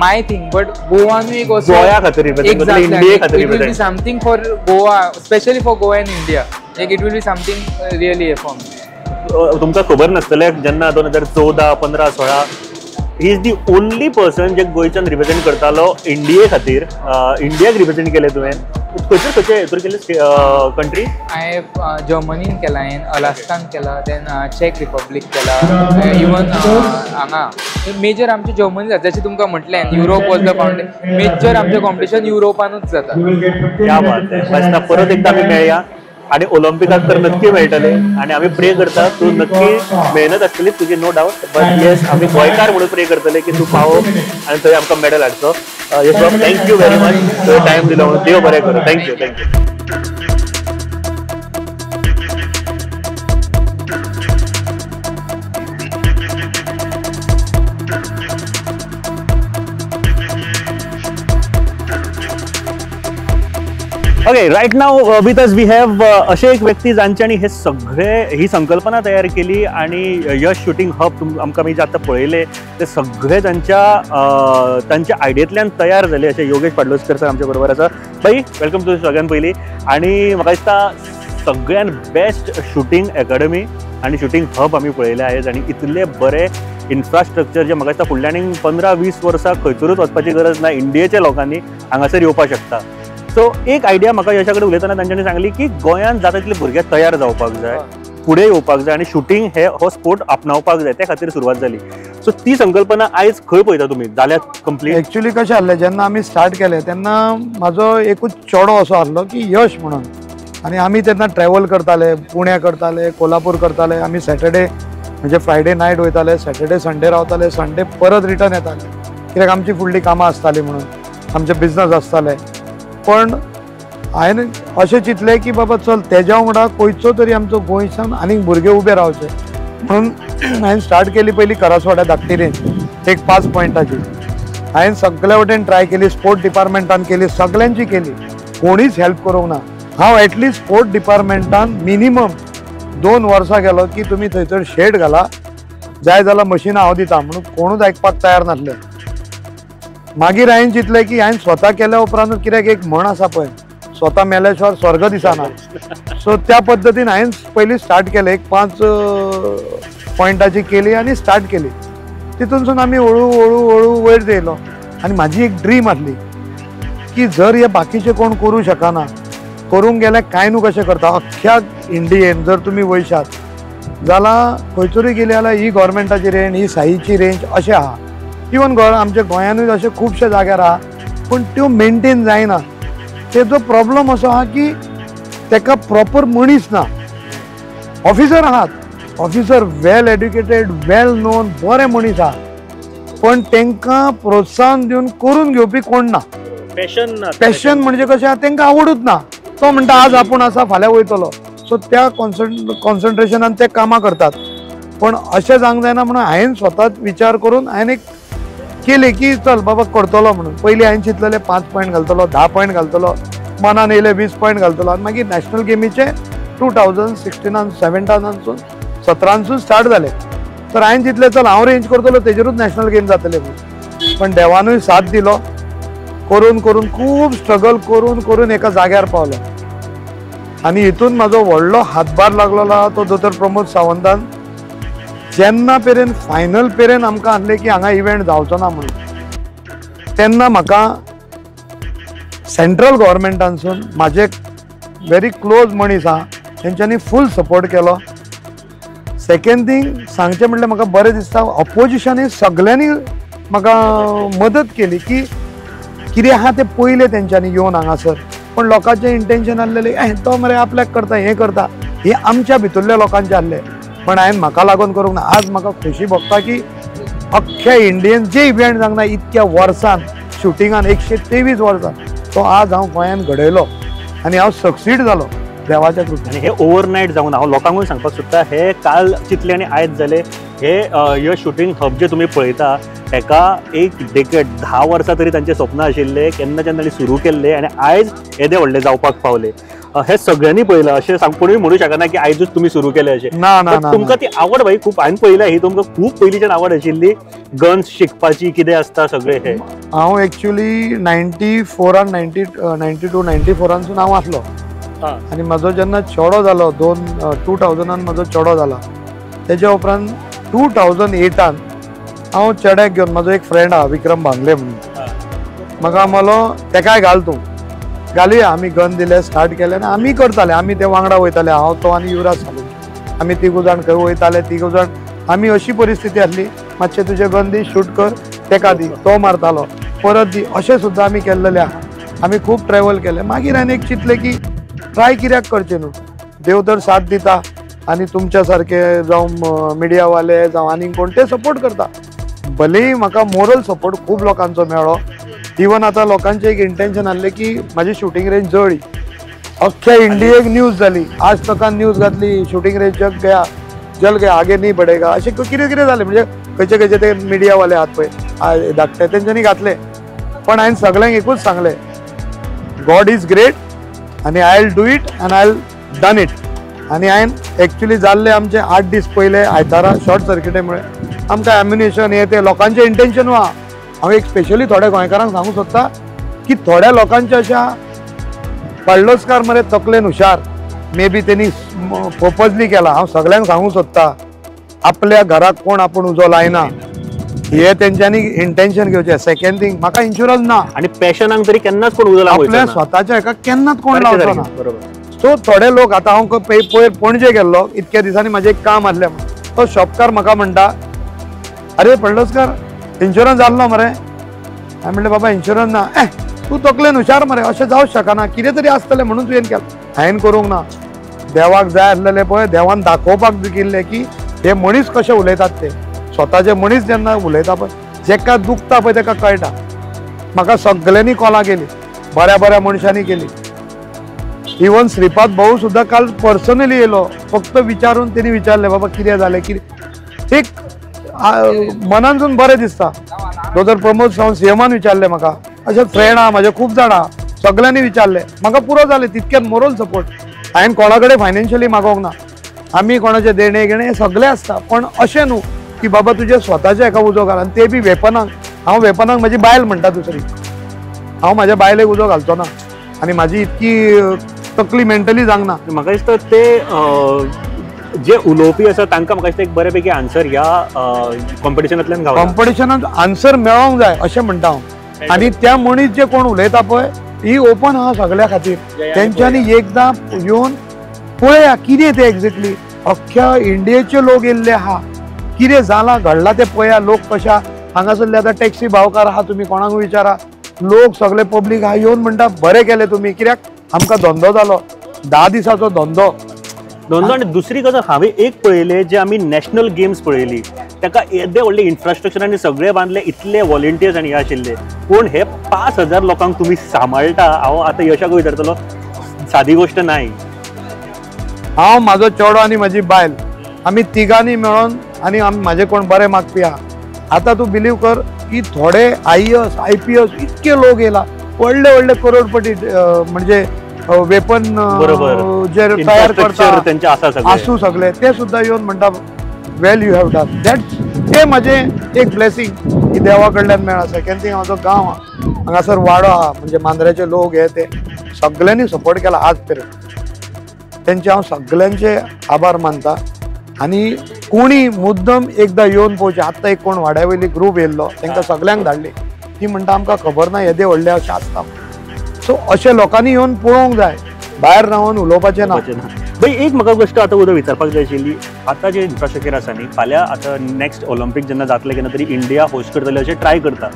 B: my thing but गोवानूय एक असो
A: गोवा खातीर, इंडिये खातीर
B: it will be something for Goa, specially for Goa and India. एक it will be something really for me.
A: तुमकां खबर नासतलें जेन्ना 2014, 15, 16 he is the only person जे गोंयच्यान रिप्रेझेंट करतालो इंडिये खातीर. इंडियाक रिप्रेझेंट केलें तुवें. खंयसर खंयचे हेतूर केले कंट्री?
B: हांवें जर्मनीन केला, हांवें अलास्कान केला, देन चॅक रिपब्लीक केला, इवन हांगा मेजर आमचें जर्मनी जाता. जशें तुमकां म्हटलें Europe was the foundation, major आमचें कॉम्पिटिशन युरोपानूच जाता.
A: क्या बात आहे. परत एकदा आमी मेळया आणि ऑलिम्पिकाक तर नक्की मेळटले आनी आमी प्रे करता तूं नक्की मेहनत आसतली तुजी, नो डावट, बट येस आमी गोंयकार म्हणून प्रे करतले की तूं पावो आनी थंय आमकां मेडल हाडचो. यश बाब, thank you very much, तुवें टायम दिलो म्हणून. देव बरें करूं. Thank you. Thank you. Okay, right now with us we have असे एक व्यक्ती जांच्यांनी हे सगळे ही संकल्पना तयार केली आणि यश शूटिंग हब आमकां आमी जे आतां पळयले ते सगळे तांच्या तांच्या आयडियेंतल्यान तयार जाले अशे योगेश पाडलोस्कर सर आमच्या बरोबर आसा. बाई, welcome to सगळ्यान पयलीं. आनी म्हाका दिसता सगळ्यान बेस्ट शूटिंग एकाडमी आनी शूटिंग हब आमी पळयले आयज आनी इतले बरे इन्फ्रास्ट्रक्चर जे म्हाका दिसता फुडल्या आनी 15-20 वर्सां खंयसरूच वचपाची गरज ना, इंडियेच्या लोकांनी हांगासर येवपाक शकता. सो एक आयडिया म्हाका यशा कडेन उलयतना तांच्यांनी सांगली की गोंयांत जाता तितले भुरगे तयार जावपाक जाय, फुडें येवपाक जाय आनी शूटिंग हे हो स्पोर्ट आपणावपाक जाय, त्या खातीर सुरवात जाली. सो ती संकल्पना आयज खंय पळयता तुमी जाल्या कंप्लीट?
C: एक्चुअली कशें आहलें, जेन्ना आमी स्टार्ट केलें तेन्ना म्हाजो एकूच चेडो असो आहलो की यश म्हणून, आनी आमी तेन्ना ट्रॅवल करताले, पुण्या करताले, कोल्हापूर करताले. आमी सॅटर्डे म्हणजे फ्रायडे नायट वयताले, सॅटर्डे संडे रावताले, संडे परत रिटर्न येताले, कित्याक आमची फुडली कामां आसतालीं म्हणून, आमचे बिजनस आसताले. पण हांवें अशें चिंतलें की बाबा चल तेज्या वांगडा खंयचो तरी आमचो गोंयच्यान आनीक भुरगे उबे रावचे म्हणून हांवें स्टार्ट केली पयली करासवाड्या धाकटी रेंज एक 5 पॉयंटाची. हांवें सगल्या वटेन ट्राय केली, स्पोर्ट डिपार्टमेंटान केली, सगल्यांची केली, कोणीच हेल्प करूंक ना. हांव एटलिस्ट स्पोर्ट डिपार्टमेंटान मिनिमम 2 वर्सां गेलो की तुमी थंयसर शेड घाला, जाय जाल्यार मशिनां हांव दिता म्हणून, कोणूच आयकपाक तयार नासले. मागीर हांवें चिंतलें की हांवें स्वता केल्या उपरांत, कित्याक एक म्हण आसा पळय, स्वता मेल्याशिवाय स्वर्ग दिसना. सो त्या पद्दतीन हांवें पयलीं स्टार्ट केलें, एक 5 पॉयंटाची केली आनी स्टार्ट केली. तितूनसून आमी हळू हळू हळू वयर येयलो. आनी म्हाजी एक ड्रीम आसली की जर हे बाकीचे कोण करूं शकना, करूंक गेल्यार कांय न्हू कशें करता अख्ख्या इंडियेन जर तुमी वयशात जाल्यार खंयसरूय गेली जाल्यार ही गोवोरमेंटाची रेंज, ही साईची रेंज अशें आहा. इवन आमच्या गोंयानूय अशे खुबशे जाग्यार आहा, पूण त्यो मेनटेन जायना. तेजो प्रॉब्लम असो आहा की तेका प्रॉपर मनीस ना. ऑफिसर आहात, officer well educated, well known, बरे मनीस आहा, पण तांकां प्रोत्साहन दिवन करून घेवपी कोण ना.
A: पॅशन
C: पॅशन म्हणजे कशें आहा, तांकां आवडूच ना. तो म्हणटा आज आपूण आसा फाल्यां वयतलो. सो त्या कॉन्सन्ट्रेशनान ते कामां करतात. पण अशें जावंक जायना म्हणून हांवें स्वताच विचार करून हांवें एक केले की चल बाबा करतलो म्हणून. पयलीं हांवें चिंतलेलें 5 पॉयंट घालतलो, 10 पॉयंट घालतलो, मनान येयलें 20 पॉयंट घालतलो. आनी मागीर नॅशनल गेमीचे 2016 17 17 स्टार्ट जाले. तर हांवें चिंतलें चल हांव रेंज करतलो तेजेरूच नॅशनल गेम जातले म्हणून. पण देवानूय साथ दिलो. करून करून खूब स्ट्रगल करून करून एका जाग्यार पावलो आनी हितून म्हाजो व्हडलो हातभार लागलेलो आहा तो दोतोर प्रमोद सावंतान. जेन्ना मेरेन फायनल मेरेन आमकां आहलें की हांगा इव्हेंट जावचो ना म्हणून, तेन्ना म्हाका सेंट्रल गव्हर्मेंटानसून म्हाजे व्हेरी क्लोज मनीस आहा तेंच्यांनी फूल सपोर्ट केलो. सेकेंड थींग सांगचें म्हणल्यार म्हाका बरें दिसता ऑपोजिशनूय सगळ्यांनी म्हाका मदत केली की कितें आहा तें पयलें तेंच्यांनी येवन हांगासर. पण लोकांचें इंटेन्शन आहलेलें तो मरे आपल्याक करता हें करता, हें आमच्या भितरल्या लोकांचें आहलें. पण हांवें म्हाका लागून करूंक ना. आज म्हाका खोशी भोगता की अख्ख्या इंडियन जे इव्हेंट जावंक ना इतक्या वर्सान शुटिंगान 123 वर्सां तो आज हांव गोंयान घडयलो आनी हांव सक्सीड जालो देवाच्या कृपेन.
A: आनी हे ओवरनायट जावंक ना. हांव लोकांकूय सांगपाक सोदता हे काल चिंतले आनी आयज जाले. हे हे शुटींग हब जे तुमी पळयता हेका एक डेकेड 10 वर्सां तरी तांचे स्वप्न आशिल्ले केन्नाच्यान तांणी सुरू केल्ले आनी आयज येदे व्हडले जावपाक पावले. हे सगळ्यांनी पळयलां अशें सांग कोणूय म्हणू शकना की आयजूच तुमी सुरू केले अशें.
C: ना ना,
A: तुमकां ती आवड भाई खूब हांवें पळयला ही तुमकां खूब पयलींच्यान आवड आशिल्ली गन्स शिकपाची कितें आसता सगळें. हे
C: हांव एक्चुअली 94 92 94 हांव आसलो आनी म्हाजो जेन्ना चेडो जालो 2000 म्हाजो चेडो जाला तेज्या उपरांत 2008 हांव चेड्याक घेवन म्हाजो एक फ्रेंड आहा विक्रम भांगले म्हणून, म्हाका म्हणलो तेकाय घाल तूं घालुया. आमी गन दिले स्टार्ट केले आनी आमी करताले. आमी ते वांगडा वयताले, हांव तो आनी युवराज सालून आमी तिगू जाण खंय वयताले तिगू जाण. आमी अशी परिस्थिती आसली मातशें तुजें गन दी शूट कर तेका दी, तो मारतालो परत दी, अशें सुद्दां आमी केल्लेलें आहा. आमी खूब ट्रॅवल केलें. मागीर हांवें एक चिंतलें की ट्राय कित्याक करचें न्हू, देव तर साथ दिता आनी तुमच्या सारके जावं मिडियावाले जावं आनी कोण ते सपोर्ट करता. भलेय म्हाका मोरल सपोर्ट खूब लोकांचो मेळ्ळो. इवन आतां लोकांचें एक इंटेन्शन आहलें की म्हाजी शुटींग रेंज जळ्ळी, अख्ख्या इंडियेक न्यूज जाली, आज तकान न्यूज घातली शुटींग रेंज जग गया जल गया आगे नहीं बढ़ेगा, अशें कितें कितें जालें. म्हणजे खंयचे खंयचे ते मिडियावाले आहात पळय धाकटे तेंच्यांनी घातले. पण हांवें सगळ्यांक एकूच सांगलें, गॉड is great आनी I will do it and I will done it. आनी हांवें एक्चुअली जाल्ले आमचे 8 दीस पयले आयतारा शॉर्ट सर्किटे मुळे आमकां एम्युनेशन हे ते लोकांचें इंटेन्शन आहा. हांव एक स्पेशली थोड्या गोंयकारांक सांगूंक सोदता की थोड्या लोकांचे अशा पाडलोस्कार मरे तकलेन हुशार मे बी तेणी पर्पजली केला. हांव सगळ्यांक सांगूंक सोदता आपल्या घराक कोण आपूण उजो लायना हे तेंच्यांनी इंटेन्शन घेवचें. सेकंड थींग म्हाका इन्शुरन्स ना
A: आनी पॅशनाक तरी केन्नाच कोण उजो लावचो ना,
C: आपल्या स्वताच्या हेका केन्नाच कोण लावचो ना.
A: बरोबर.
C: सो थोडे लोक आतां हांव पयर पणजे गेल्लो इतक्या दिसांनी म्हाजें एक काम आसलें म्हणून, तो शॉपकार म्हाका म्हणटा अरे पडलोस्कर इन्शुरन्स जाल्लो मरे. हांवें म्हणलें बाबा इन्शुरन्स ना. ए तूं तकलेन हुशार मरे, अशें जावंक शकना, कितें तरी आसतलें म्हणून तुवें केलें. हांवें करूंक ना. देवाक जाय आसलेलें पळय देवान दाखोवपाक केल्लें की हे मनीस कशे उलयतात ते. स्वताचे मनीस जेन्ना उलयता पळय जेका दुखता पळय तेका कळटा. म्हाका सगळ्यांनी कॉलां केली, बऱ्या बऱ्या मनशांनी केली. इवन श्रीपाद भाऊ सुद्दां काल पर्सनली येयलो फक्त विचारून तेणी विचारलें बाबा कितें जालें कितें. एक मनानसून बरें दिसता. दोतोर प्रमोद सावंत सीएमान विचारलें म्हाका, अशें फ्रेंड आहा म्हाजे खूब जाण आहा सगळ्यांनी विचारलें म्हाका पुरो जालें तितकें मोरल सपोर्ट. हांवें कोणा कडेन फायनान्शियली मागोवंक ना, आमी कोणाचें देणें घेणें हें सगळें आसता. पण अशें न्हू की बाबा तुजें स्वताचें एका उजो घाल आनी ते बी वेपनाक. हांव वेपनाक म्हाजी बायल म्हणटा दुसरी, हांव म्हाज्या बायलेक उजो घालचो ना आनी म्हाजी इतकी तकली मेंटली जावंक ना.
A: म्हाका दिसता ते जे उलोवपी आसा तांकां म्हाका दिसता एक बऱ्यापैकी आन्सर ह्या कॉम्पिटिशनांतल्यान गावला.
C: कॉम्पिटिशनांत आन्सर मेळोंक जाय अशें म्हणटा हांव. आनी त्या मनीस जे कोण उलयता पळय ही ओपन आहा सगळ्या खातीर, तेंच्यांनी एकदां येवन पळया कितें तें एक्झॅक्टली. अख्ख्या इंडियेचे लोक येयल्ले आहा, कितें जालां घडलां तें पळया. लोक कशा हांगासरले आतां टॅक्सी भावकार आहा, तुमी कोणाक विचारा, लोक सगळे पब्लीक आहा येवन म्हणटा बरें केलें तुमी, कित्याक आमकां धंदो जालो 10 दिसाचो धंदो
A: धंदो. आनी दुसरी गजाल हांवें एक पळयलें, जे आमी नॅशनल गेम्स पळयली ताका येदे व्हडलें इन्फ्रास्ट्रक्चर आनी सगळें बांदलें, इतले वॉलंटियर्स आनी हे आशिल्ले, पूण हे 5000 लोकांक तुमी सांबाळटा. हांव आतां यशाक विचारतलो, सादी गोश्ट नाय.
C: हांव म्हाजो चेडो आनी म्हाजी बायल आमी तिगांनी मेळोन आनी म्हाजे कोण बरें मागपी आहा. आतां तूं बिलीव कर की थोडे IAS IPS इतके लोक येयला, व्हडले व्हडले करोडपटी म्हणजे वेपन जे तयार करता आसूं सगळे ते सुद्दां येवन म्हणटा well you have done that. ते म्हाजें एक ब्लेसिंग की देवा कडल्यान मेळ्ळा. सेकंड थिंग म्हजो गांव आहा, हांगासर वाडो आहा, म्हणजे मांद्र्याचे लोक हे ते सगळ्यांनी सपोर्ट केला आज पर्यंत. तेंचे हांव सगळ्यांचे आभार मानता. आनी कोणी मुद्दम एकदां येवन पळोवचें. आत्तां एक कोण वाड्या वयली ग्रूप येयल्लो, तांकां सगळ्यांक धाडली, ती म्हणटा आमकां खबर ना येदे व्हडले अशें आसता. सो अशें लोकांनी येवन पळोवंक जाय, भायर रावन उलोवपाचें ना.
A: भाई एक म्हाका गोश्ट आतां उदक विचारपाक जाय आशिल्ली, आतां जे इन्फ्रास्ट्रक्चर आसा न्ही, फाल्यां आतां नेक्स्ट ऑलिम्पीक जेन्ना जातलें केन्ना तरी इंडिया होस्ट करतले अशें ट्राय करता,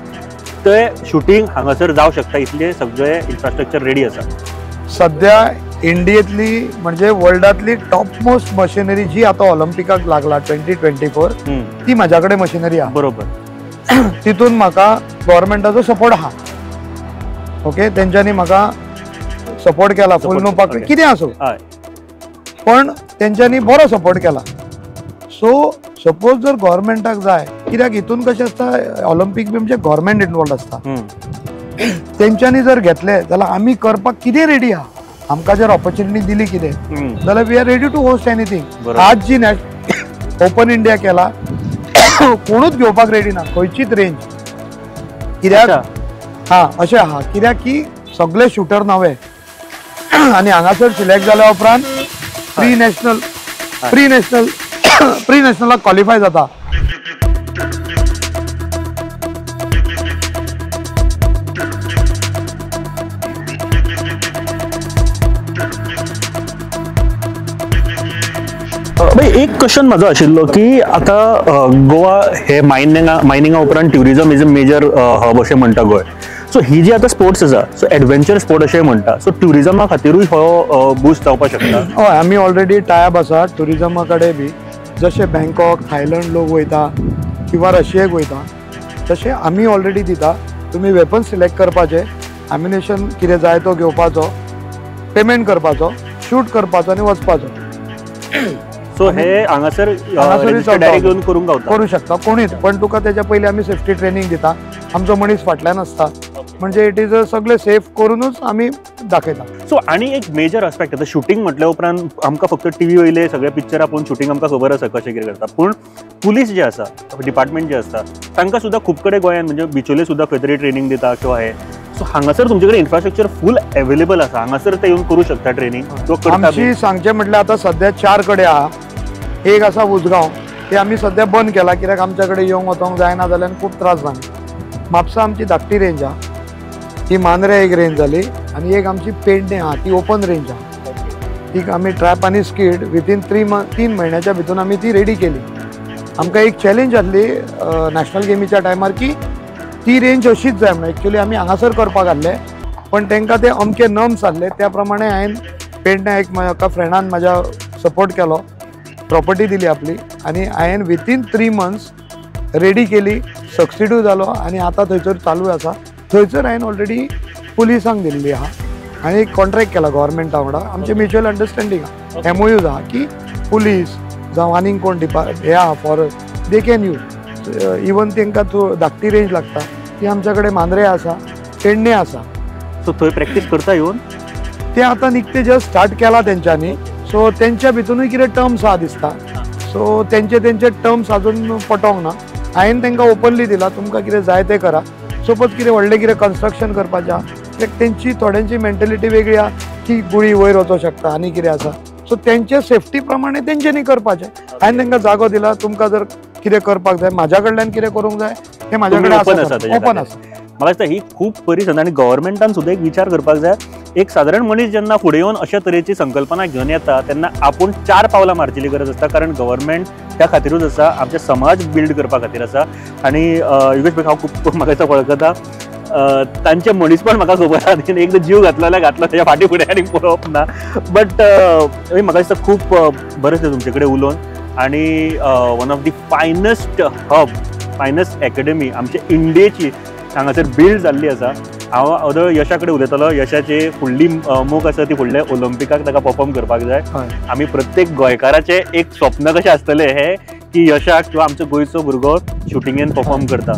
A: ते शुटींग हांगासर जावं शकता इतलें सगळें इन्फ्रास्ट्रक्चर रेडी आसा
C: सध्या? इंडियेतली म्हणजे वर्ल्डातली टॉप मोस्ट मशिनरी जी आतां ऑलिम्पिकाक लागला 2024, ती म्हाज्या कडेन मशिनरी आहा.
A: बरोबर.
C: तितून म्हाका गव्हर्मेंटाचो सपोर्ट आहा. ओके, तेंच्यांनी म्हाका सपोर्ट केला, फूल नो पाक कितें आसूं, पण तेंच्यांनी बरो सपोर्ट केला. सो सपोज जर गव्हर्मेंटाक जाय, कित्याक हितून कशें आसता ऑलिम्पीक बी म्हणजे गव्हर्मेंट इनवॉल्व आसता, तेंच्यांनी जर घेतले जाल्यार आमी करपाक कितें रेडी आहा. आमकां जर ऑपॉर्च्युनिटी दिली कितें जाल्यार we are ready to host anything. आज जी ओपन इंडिया केला कोणूच घेवपाक रेडी ना, खंयचीच रेंज. कित्याक हा अशें आहा, कित्याक की सगळे शूटर नवे आनी हांगासर सिलेक्ट जाल्या उपरांत प्री नॅशनलाक क्वॉलिफाय जाता.
A: भाई एक क्वेश्चन म्हाजो आशिल्लो की आतां गोवा हे मायनिंगा उपरांत tourism is a major hub अशें म्हणटा गोंय. सो ही जी आतां स्पोर्ट्स आसा, सो एडवेंचर स्पोर्ट अशें म्हणटा, सो ट्युरिजमा खातीरूय हो बूस्ट जावपाक शकता.
C: हय, आमी ऑलरेडी टायप आसा ट्युरिजमा कडेन बी. जशे बँकॉक, थायलंड लोक वयता किंवा रशियेक वयता, तशें आमी ऑलरेडी दिता. तुमी वेपन सिलेक्ट करपाचें, एम्युनेशन कितें जाय तो घेवपाचो, पेमेंट करपाचो, शूट करपाचो आनी वचपाचो.
A: सो हे हांगासर डायरेक्ट येवन करूंक गावता,
C: करूं शकता कोणीच. पण तुका तेच्या पयलीं आमी सेफ्टी ट्रेनींग दिता, आमचो मनीस फाटल्यान आसता, म्हणजे it is सगळे सेफ करूनच आमी दाखयता.
A: सो आनी एक मेजर आस्पेक्ट आतां शुटींग म्हटल्या उपरांत आमकां फक्त टीव्ही वयले सगळे पिक्चर पळोवन शुटींग आमकां खबर आसा कशें कितें करता, पूण पुलीस जे आसा, डिपार्टमेंट जे आसता, तांकां सुद्दां खूब कडेन गोंयांत म्हणजे बिचोले सुद्दां खंय तरी ट्रेनींग दिता किंवा हे. सो हांगासर तुमचे कडेन इन्फ्रास्ट्रक्चर फूल अवेलेबल आसा, हांगासर ते येवन करूं शकता ट्रेनींग.
C: आमची सांगचें म्हटल्यार आतां सद्या 4 कडेन आहा. एक आसा उजगांव, ते आमी सद्या बंद केला कित्याक आमच्या कडेन येवंक वचोंक जायना जाल्यार खूब त्रास जाले. म्हापसा आमची धाकटी रेंज आहा, ती मांद्रे एक रेंज जाली, आनी एक आमची पेडणे आहा, ती ओपन रेंज आहा. ती आमी ट्रॅप आनी स्कीड विथीन 3 म्हयन्याच्या भितून आमी ती रेडी केली. आमकां एक चॅलेंज आसली नॅशनल गेमीच्या टायमार की ती रेंज अशीच जाय म्हणून. एक्चुअली आमी हांगासर करपाक आहले, पण तांकां ते अमके नर्म्स आहले त्या प्रमाणे हांवें पेडण्या एक म्हाका फ्रेंडान म्हाज्या सपोर्ट केलो, प्रॉपर्टी दिली आपली, आनी हांवें विथीन 3 मंथ्स रेडी केली, सक्सिडूय जालो आनी आतां थंयसर चालू आसा. थंयसर हांवें ऑलरेडी पुलिसांक दिल्ली आहा आनी एक कॉन्ट्रॅक्ट केला गव्हर्मेंटा वांगडा, आमचें म्युच्युअल अंडरस्टँडींग आहा, एमओयूज आहा की पुलीस जावं आनीक कोण हे आहा forest, they can use. Even तांकां धाकटी रेंज लागता ती आमच्या कडेन मांद्रे आसा, पेडणे आसा.
A: सो थंय प्रॅक्टीस करता येवन
C: ते आतां निकते जस्ट स्टार्ट केला तेंच्यांनी. सो तेंच्या भितूनय कितें टर्म्स आहा दिसता, सो तेंचे तेंचे टर्म्स अजून पटोवंक ना. हांवें तांकां ओपनली दिला, तुमकां कितें जाय तें करा. सपोज कितें व्हडलें कितें कन्स्ट्रक्शन करपाचें आहा, कित्याक तेंची थोड्यांची मेंटेलिटी वेगळी आहा की गुळी वयर वचोंक शकता आनी कितें आसा. सो तेंचे सेफ्टी प्रमाणे तेंच्यांनी करपाचें. हांवें तांकां जागो दिला, तुमकां जर कितें करपाक जाय म्हाज्या कडल्यान कितें करूंक जाय हें म्हाज्या कडेन आसा, ओपन आसा.
A: म्हाका दिसता ही खूब बरी संद आनी गव्हर्मेंटान सुद्दां एक विचार करपाक जाय. एक सादारण मनीस जेन्ना फुडें येवन अशा तरेची संकल्पना घेवन येता तेन्ना आपूण 4 पावलां मारचेली गरज आसता, कारण गव्हर्मेंट त्या खातीरूच आसा, आमचे समाज बिल्ड करपा खातीर आसा. आनी योगेश भाई हांव खूब म्हाका दिसता वळखता, तांचें मनीसपण म्हाका खबर आसा, एकदां जीव घातलो जाल्यार घातलो, तेज्या फाटी फुडें आनी पळोवप ना. बट म्हाका दिसता खूब बरें दिसलें तुमचे कडेन उलोवन, आनी one of the finest hub, finest academy आमचे इंडियेची हांगासर बिल्ड जाल्ली आसा. हांव अदर यशा कडेन उलयतलो, यशाची फुडली मोख आसा ती फुडल्या ऑलिम्पिकाक ताका परफॉर्म करपाक जाय. आमी प्रत्येक गोंयकाराचें एक स्वप्न कशें आसतलें हें की यशाक किंवा आमचो गोंयचो भुरगो शुटिंगेन परफॉर्म करता.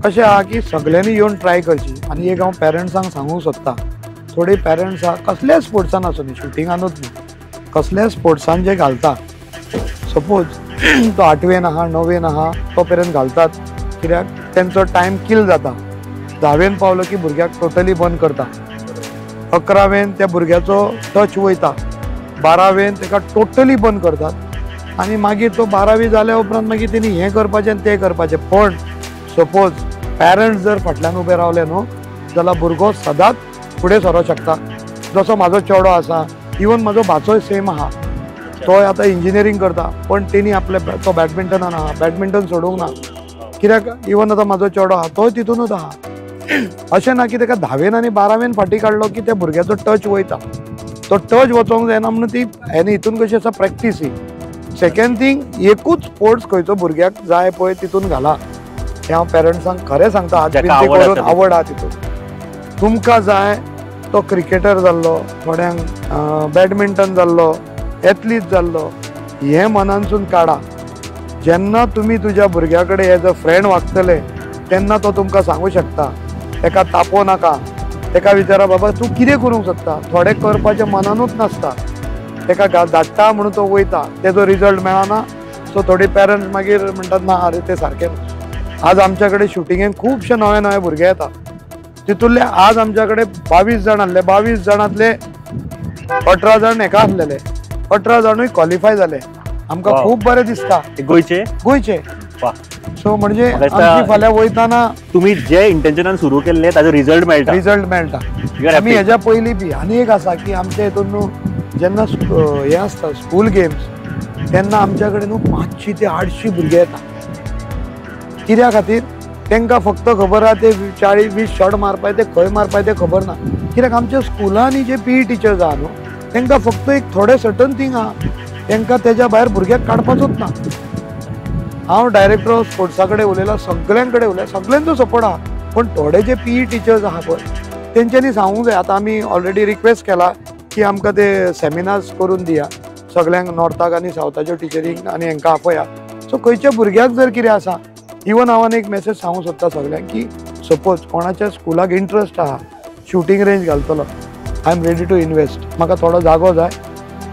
C: कशें आहा की सगळ्यांनी येवन ट्राय करची. आनी एक हांव पेरंट्सांक सांगूंक सोदता, थोडे पेरंट्स आहा कसल्याय स्पोर्ट्सान आसूं, शुटिंगानूच न्हू, कसल्याय स्पोर्ट्सान जे घालता, सपोज तो 8वेन आहा 9वेन आहा तो पर्यंत घालतात कित्याक तेंचो टायम किल जाता. 10वेन पावलो की भुरग्याक टोटली बंद करता, 11वेन त्या भुरग्याचो टच वयता, 12वेन ताका टोटली बंद करतात आनी मागीर तो 12वी जाल्या उपरांत मागीर तेणी हें करपाचें आनी तें करपाचें. पण सपोज पेरंट्स जर फाटल्यान उबे रावले न्हू जाल्यार भुरगो सदांच फुडें सरोंक शकता. जसो म्हाजो चेडो आसा, इवन म्हाजो भाचोय सेम आहा, तोय आतां इंजिनियरींग करता, पण तेणी आपले तो बॅडमिंटनान आहा, बॅडमिंटन सोडूंक ना. कित्याक इवन आतां म्हाजो चेडो आहा तोय तितूनच आहा. अशें ना की ताका 10वेन आनी 12वेन फाटीं काडलो की त्या भुरग्याचो टच वयता, तो टच वचोंक जायना म्हणून ती आनी हितून कशी आसा प्रॅक्टीस ही. सेकेंड थींग, एकूच स्पोर्ट्स खंयचो भुरग्याक जाय पळय तितून घाला. हें हांव पेरंट्सांक खरें सांगता, हात विनती करून आवड आहा तितून. तुमकां जाय तो क्रिकेटर जाल्लो, थोड्यांक बॅडमिंटन जाल्लो, एथलीट जाल्लो, हें मनानसून काडा. जेन्ना तुमी तुज्या भुरग्या कडेन एज अ फ्रेंड वागतले तेन्ना तो तुमकां सांगू शकता. ताका तापोवं नाका, ताका विचारा बाबा तूं कितें करूंक सोदता. थोडे करपाचें मनानूच नासता, ताका धाडटा म्हणून तो वयता, तेजो रिजल्ट मेळना. सो थोडे पेरंट्स मागीर म्हणटात ना अरे तें सारकें. आज आमच्या कडेन शुटिंगेन खुबशे नवे नवे भुरगे येता, तितूंतले आज आमच्या कडेन 22 जाण आसले, 22 जाणांतले 18 जाण हेका आसलेले, 18 जाणूय क्वॉलिफाय जाले. आमकां खूब बरें दिसता. गोंयचे गोंयचे. सो म्हणजे आमची फाल्यां वयताना
A: तुमी जे इंटेन्शनान सुरू केल्ले ताजो रिजल्ट मेळटा, रिजल्ट
C: मेळटा. आमी हेज्या पयलीं बी आनी एक आसा की आमच्या हितून न्हू जेन्ना हें आसता स्कूल गेम्स तेन्ना आमच्या कडेन न्हू 500 ते 800 भुरगे येता. कित्या खातीर तांकां फक्त खबर आहा ते 40-20 शॉट मारपाय ते खंय मारपाय ते खबर ना. कित्याक आमच्या स्कुलांनी जे पी ई टिचर्स आहा न्हू तांकां फक्त एक थोडे सर्टन थींग आहा, तांकां तेज्या भायर भुरग्याक काडपाचोच ना. हांव डायरेक्टर ऑफ स्पोर्ट्सा कडेन उलयलां, सगळ्यां कडेन उलयलां, सगळ्यांचो सपोर्ट आहा, पण थोडे जे पी ई टिचर्स आहा पळय तेंच्यांनी सांगूंक जाय. आतां आमी ऑलरेडी रिक्वेस्ट केला की आमकां ते सेमिनार्स करून दिया सगळ्यांक, नॉर्थाक आनी सावथाच्यो टिचरींक आनी हांकां आपया. सो खंयच्या भुरग्याक जर कितें आसा, इवन हांव एक मॅसेज सांगूंक सोदता सगळ्यांक की सपोज कोणाच्या स्कुलाक इंट्रस्ट आहा शुटींग रेंज घालतलो, I am ready to invest, म्हाका थोडो जागो जाय,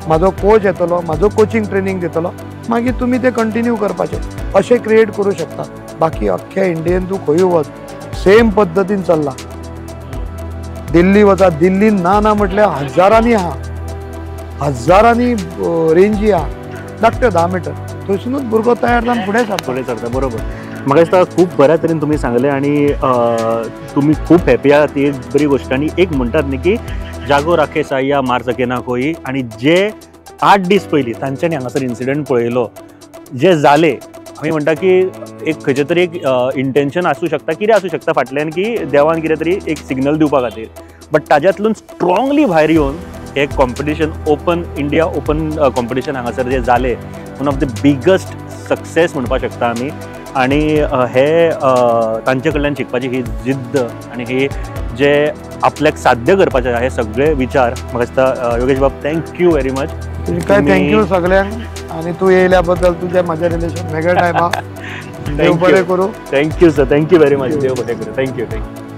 C: म्हाजो कोच येतलो, म्हाजो कोचिंग ट्रेनींग दितलो, मागीर तुमी ते कंटिन्यू करपाचें, अशें क्रिएट करूं शकता. बाकी अख्ख्या इंडियेन तूं खंयूय वच सेम पद्दतीन चल्ला. दिल्ली वचा, दिल्लीन ना ना म्हटल्यार हजारांनी आहा, हजारांनी रेंजी आहा, धाकट्यो 10 मिटर, थंयसुनूच भुरगो तयार जावन फुडें सरता,
A: फुडें सरता. बरोबर. म्हाका दिसता खूब बऱ्या तरेन तुमी सांगलें आनी तुमी खूब हॅपी आहात, ती एक बरी गोश्ट. आनी एक म्हणटात न्ही की जागो राखे साया मार सके ना कोई, आनी जे 8 दीस पयलीं तांच्यांनी हांगासर इन्सिडंट पळयलो जे जाले, आमी म्हणटा की एक खंयचें तरी एक इंटेन्शन आसूं शकता, कितें आसूं शकता फाटल्यान की देवान कितें तरी एक सिग्नल दिवपा खातीर, बट ताज्यांतल्यान स्ट्रांगली भायर येवन एक competition, open India open competition हांगासर जे जालें, one of the biggest success म्हणपाक शकता आमी. आनी हे तांचे कडल्यान शिकपाची ही जिद्द आनी ही जे आपल्याक साध्य करपाचें हे सगळे विचार म्हाका दिसता. योगेश बाब, thank you very much.
C: तुमकां thank you सगळ्यांक, आनी तूं येयल्या बद्दल तुजें म्हाजें रिलेशन वेगळें टायमा. देव बरें करूं.
A: Thank you sir, thank you very much. देव बरें करूं. Thank you, thank you.